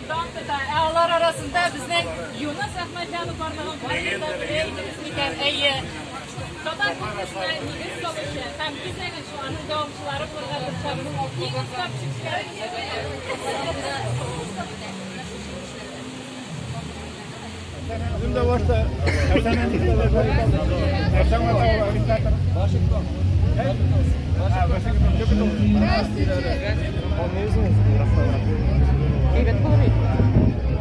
Дан тота. Ә алар арасында безнең Юныс Әхмәтҗанов барлыгын барыгыз да белә идегез микән? Әйе. Татар кухнясына нигез салучы һәм без әнә шул аның дәвамчылары булырга тырышабыз. Иң оста пешекчеләр. Үзем дә башта Әйбәт булыр иде.